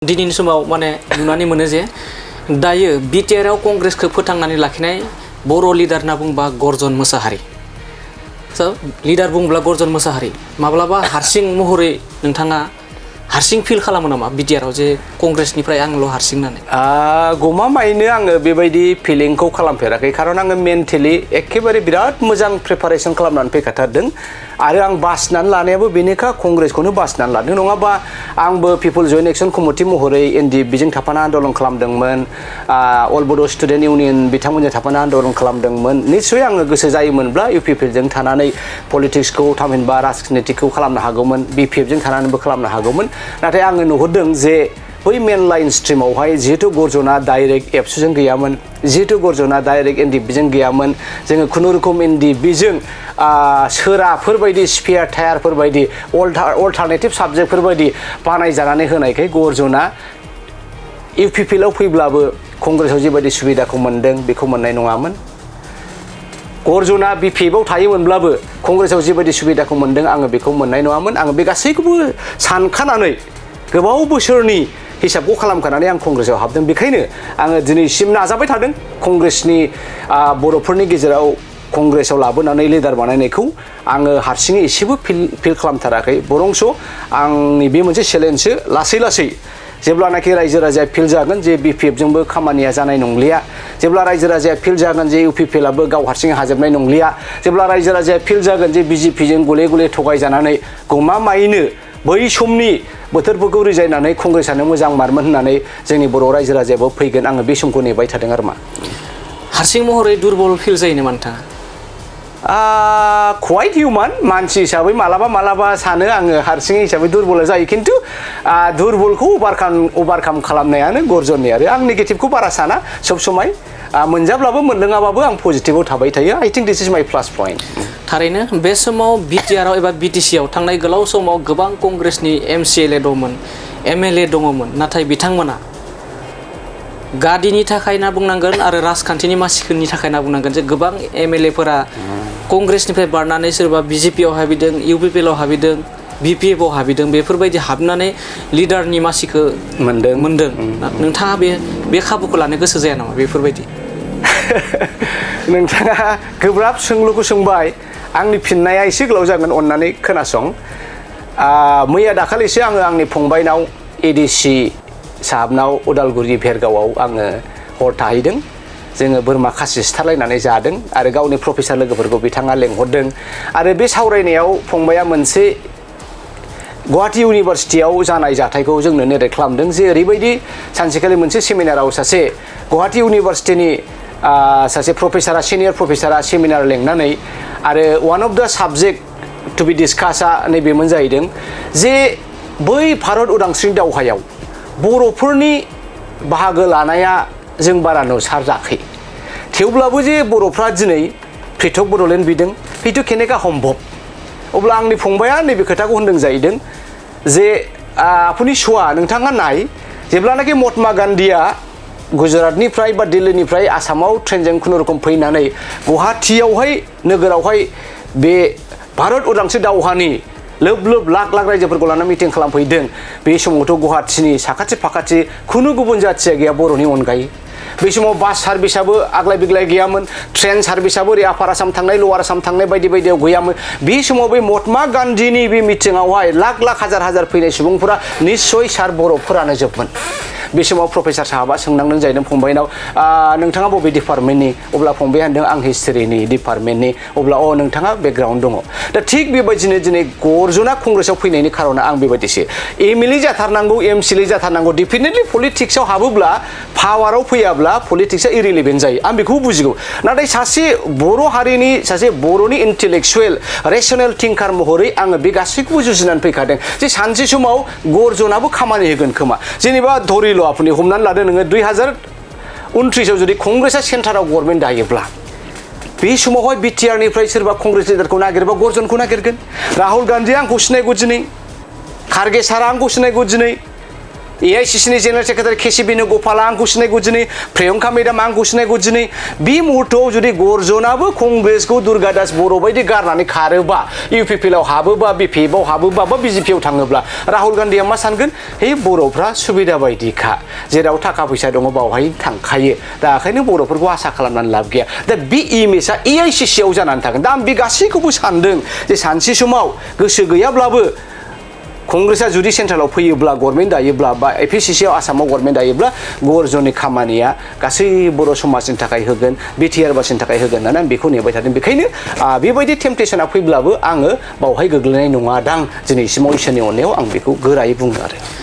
दिनैनि समाव माने नुनानै मोनो जे दायो बिटिआरआव कंग्रेसखौ फोथांनानै लाखिनाय बर' लिडार होनना बुंबा गर्जन मोसाहारी लिडार बुंब्ला गर्जन मोसाहारी माब्लाबा हारसिं महरै नोंथाङा हारसिं फिल खालामो नामा बिटिआरआव जे कंग्रेसनिफ्राय आंल' हारसिं होननानै गमामायैनो आङो बेबायदि फिलिंखौ खालामफेराखै खारन आङो मेन्टेलि एखेबारे बिराद मोजां प्रिपारेसन खालामनानै फैखाथारदों आरो आं बासिनानै लानायाबो बेनिखा कंग्रेसखौनो बासिनानै लादों नङाबा आंबो पिपल जयेन्ट एक्सन कमिटि महरै एनडिएफबिजों थाफाना आन्दलन खालामदोंमोन अल बड' स्टुडेन्ट इउनियन बिथांमोनजों थाफाना आन्दलन खालामदोंमोन निस्सय आङो गोसो जायोमोनब्ला इउपिपिएलजों थानानै पलिटिक्सखौ थामहिनबा राजनितिखौ खालामनो हागौमोन बिपिएफजों थानानैबो खालामनो हागौमोन नाथाय आङो नुहुरदों जे बै मेन लाइन स्ट्रिमावहाय जिहेतु गर्जना डाइरेक्ट एबसुजों गैयामोन जिहेतु गर्जना डाइरेक्ट एनडिएफबिजों गैयामोन जोङो खुनुरुखुम एनडिएफबिजों सोराफोरबायदि स्पेयार टायारफोरबायदि अल्टारनेटिभ साबजेक्टफोरबायदि बानायजानानै होनायखाय गर्जना इउपिपिएलआव फैब्लाबो कंग्रेसआव जिबायदि सुबिदाखौ मोनदों बेखौ मोननाय नङामोन गर्जना बिपिएफआव थायोमोनब्लाबो कंग्रेसआव जिबायदि सुबिदाखौ मोनदों आङो बेखौ मोननाय नङामोन आङो बे गासैखौबो सानखानानै गोबाव बोसोरनि हिसाबखौ खालामखानानै आं कंग्रेसआव हाबदों बेखायनो आङो दिनैसिम नाजाबाय थादों कंग्रेसनि बर'फोरनि गेजेराव कंग्रेसआव लाबोनानै लिडार बानायनायखौ आङो हारसिङै एसेबो फिल खालामथाराखै बरंस आंनि बे मोनसे चेलेन्जसो लासै लासै जेब्लानाखि रायजो राजाया फिल जागोन जे बिपिएफजोंबो खामानिया जानाय नंलिया जेब्ला रायजो राजाया फिल जागोन जे इउपिपिएलआबो गाव हारसिङै हाजोबनाय नंलिया जेब्ला रायजो राजाया फिल जागोन जे बिजेपिजों गले गले थगायजानानै गमामायैनो बै समनि बोथोरफोरखौ रिजायनानै कंग्रेसआनो मोजां मारमोन होननानै जोंनि बर' रायजो राजायाबो फैगोन आङो बे समखौ नेबाय थादों आरो मा हारसिं महरै दुरबल फिल जायो नामा नोंथाङा क्वाइट हिउमान मानसि हिसाबै मालाबा सानो आङो हारसिङै हिसाबै दुरबल जायो खिन्थु दुरबलखौ अभारकाम खालामनायानो गर्जननि आरो आं नेगेटिभखौ बारा साना सब समाय मोनजाब्लाबो मोनलोङाबाबो आं पजिटिभाव थाबाय थायो आई थिंक दिस इज माय प्लास पइन्ट थारैनो बे समाव बिटिआरआव एबा बिटिसिआव थांनाय गोलाव समाव गोबां कंग्रेसनि एमसिएलए दंमोन एमएलए दङमोन नाथाय बिथांमोना गादिनि थाखाय ना बुंनांगोन आरो राजखान्थिनि मासिफोरनि थाखाय ना बुंनांगोन जे गोबां एमएलएफोरा कंग्रेसनिफ्राय बारनानै सोरबा बिजेपिआव हाबैदों इउपिपिएलआव हाबैदों बिपिएफआव हाबैदों बेफोरबायदि हाबनानै लिडारनि मासिखौ मोनदों नोंथाङा बे खाबुखौ लानो गोसो जाया नामा बेफोरबायदि नोंथाङा गोब्राब सोंलुखौ सोंबाय आंनि फिननाया एसे गोलाव जागोन अननानै खोनासं मैया दाखालिसो आङो आंनि फंबायनाव एडिसि साहाबनाव उदालगुरि भेरगावआव आङो हर थाहैदों जोङो बोरमा खासि सिथारलायनानै जादों आरो गावनि प्रफेसार लोगोफोरखौ बिथाङा लेंहरदों आरो बे सावरायनायाव फंबाया मोनसे गुवाहाटी इउनिभारसिटियाव जानाय जाथायखौ जोंनो नेरेक्ट खालामदों जे ओरैबायदि सानसेखालि मोनसे सेमिनाराव सासे गुवाहाटी इउनिभारसिटिनि सासे प्रफेसारा सिनियर प्रफेसारा सेमिनार लेंनानै आरो वान अफ द साबजेक्ट टु बि डिसकासआ नैबेमोन जाहैदों जे बै भारत उदांस्रिनि दावहायाव बर'फोरनि बाहागो लानाया जों बारा नुसारजाखै थेवब्लाबो जे बर'फ्रा दिनै पृथक बड'लेण्ड बिदों बेथ' केनेका सम्भब अब्ला आंनि फंबाया नैबे खोथाखौ होनदों जाहैदों जे आपुनि स'आ नोंथाङा नाय जेब्लानाखि महात्मा गान्धीया गुजरातनिफ्राय बा दिल्लीनिफ्राय आसामाव ट्रेनजों खुनुरुखुम फैनानै गुवाहाटीयावहाय नोगोरावहाय बे भारत उदांस्रि दावहानि लोब लोब लाख लाख रायजोफोरखौ लाना मिटिं खालामफैदों बे समावथ' गुवाहाटीनि साखाथि फाखाथि खुनु गुबुन जाथिया गैया बर'नि अनगायै बे समाव बास सार्भिसाबो आग्लाय बिग्लाय गैयामोन ट्रेन सार्भिसाबो ओरै आपार आसाम थांनाय लवार आसाम थांनाय बायदि बायदियाव गैयामोन बे समाव बे महात्मा गान्धीनि बे मिटिङावहाय लाख लाख हाजार हाजार फैनाय सुबुंफोरा निस्सय सार बर'फोरानो जोबमोन बे समाव प्रफेसार साहाबा सोंनांदों जाहैदों फंबायनाव नोंथाङा बबे डिपार्टमेन्टनि अब्ला फंबाया होनदों आं हिस्ट्रिनि डिपार्टमेन्टनि अब्ला नोंथाङा बेकग्राउन्ड दङ दा थिग बेबायदिनो दिनै गर्जना कंग्रेसआव फैनायनि खार'ना आं बेबायदिसो एमएलए जाथारनांगौ एमसिएलए जाथारनांगौ डेफिनेटलि पलिटिक्सआव हाबोब्ला पावाराव फैयाब्ला पलिटिक्सआ इरिलेभेन्ट जायो आं बेखौ बुजिगौ नाथाय सासे बर' हारिनि सासे बर'नि इन्टेलेक्सुवेल रेसनेल थिंकार महरै आङो बे गासैखौबो जुजिनानै फैखादों जे सानसे समाव गर्जनाबो खामानि होगोन खोमा जेनेबा धरिल' आपुनि हमनानै लादो नोङो 2029आव जुदि कंग्रेसआ सेन्टाराव गभर्नमेन्ट दायोब्ला बे समावहाय बिटिआरनिफ्राय सोरबा कंग्रेस लिडारखौ नागिरबा गर्जनखौ नागिरगोन राहुल गान्धीया आंखौ सिनायगौ दिनै खारगे सारा आंखौ सिनायगौ दिनै AICC नि जेनेरेल सेक्रेटारि केसि बेनुगोपाला आंखौ सिनायगौ दिनै प्रियंका मेडाम आंखौ सिनायगौ दिनै बे मुहूर्तआव जुदि गर्जनाबो कंग्रेसखौ दुर्गा दास बर' बायदि गारनानै खारोबा इउपिपिएलआव हाबोबा बिपिएफआव हाबोबा बा बिजेपिआव थाङोब्ला राहुल गान्धीया मा सानगोन हे बर'फ्रा सुबिदा बायदिखा जेराव थाखा फैसा दङ बावहाय थांखायो दा ओंखायनो बर'फोरखौ आसा खालामनानै लाब गैया दा बे इमेजआ AICC आव जानानै थागोन दा आं बे गासैखौबो सानदों जे सानसे समाव गोसो गैयाब्लाबो कंग्रेसआ जुदि सेन्ट्रेलाव फैयोब्ला गभर्नमेन्ट दायोब्ला बा APCC आव आसामाव गभर्नमेन्ट दायोब्ला गर्जननि खामानिया गासै बर' समाजनि थाखाय होगोन BTR बासनि थाखाय होगोन होननानै आं बेखौ नेबाय थादों बेखायनो बेबायदि टेम्पटेसना फैब्लाबो आङो बावहाय गोग्लैनाय नङादां दिनैसिमाव इसोरनि अननायाव आं बेखौ गोरायै बुङो आरो